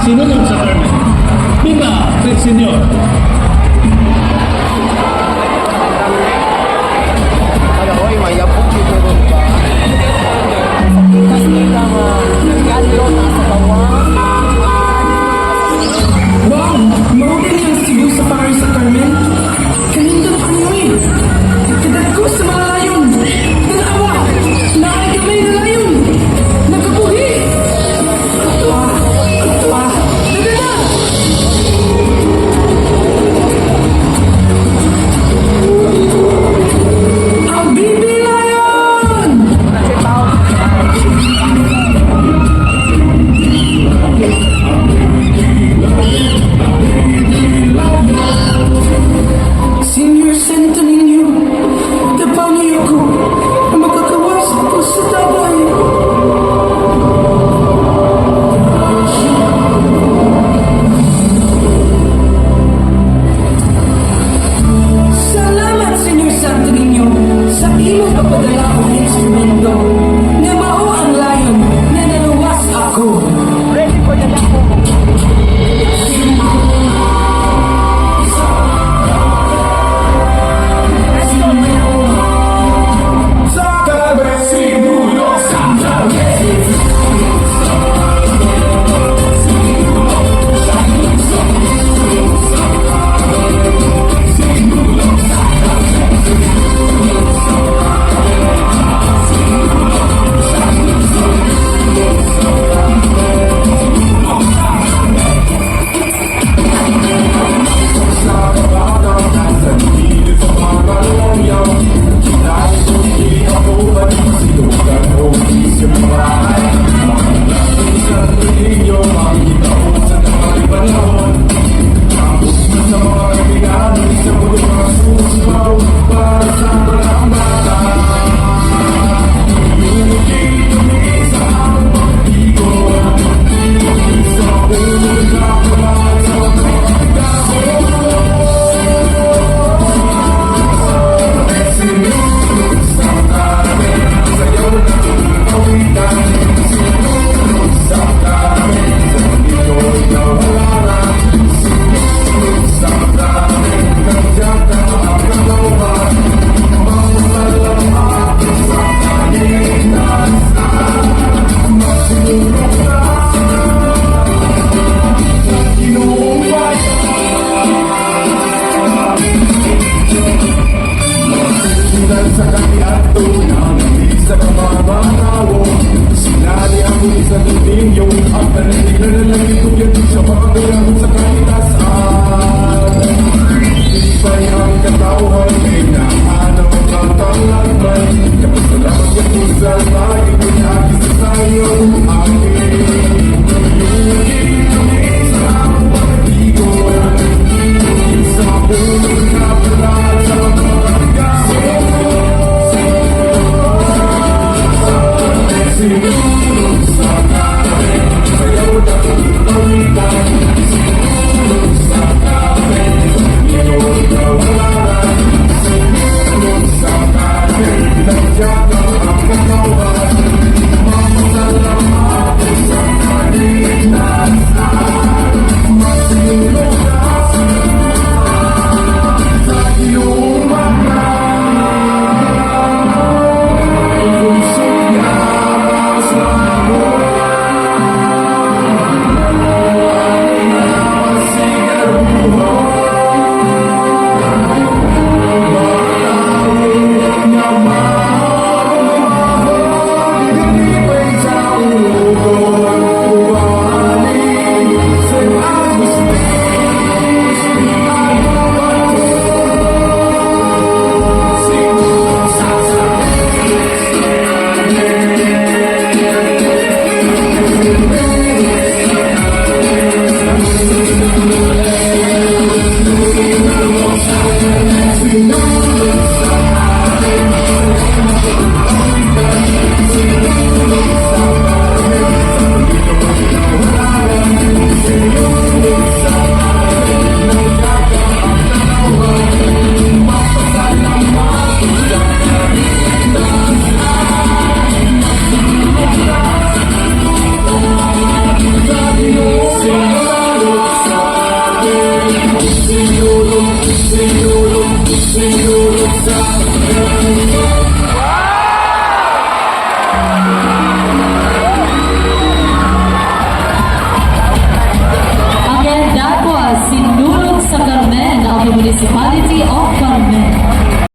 Sinulog sa Carmen. Viva el Señor! Ano, oy, may labok dito ron ba? Sa pitas nila nga, yalo na sa bawang. Wow! Mao gani ang Cebu Safari sa Carmen? Kanindot ang eh! Kadagko sa mga layon! Tanawa! Naay gamay na layon! Nagabuhi! Ah! Ah! Daga na! Ang baby lion! Senior Santo Niño, tapani ako, makakawas ako sa tabay. Salamat, Senior Santo Niño, sa imong pagpadala og instrumento nga mao ang layon na naluwas ako. Ready for the lako. Sinulog sa Carmen. Sa kaniadto sa kamamatawo, sinali ang sa ninyo ang pananigla na lang itugyan sa mga kailangan sa kalikasan. Lipay ang katawhan kay naanaw ang katalagman.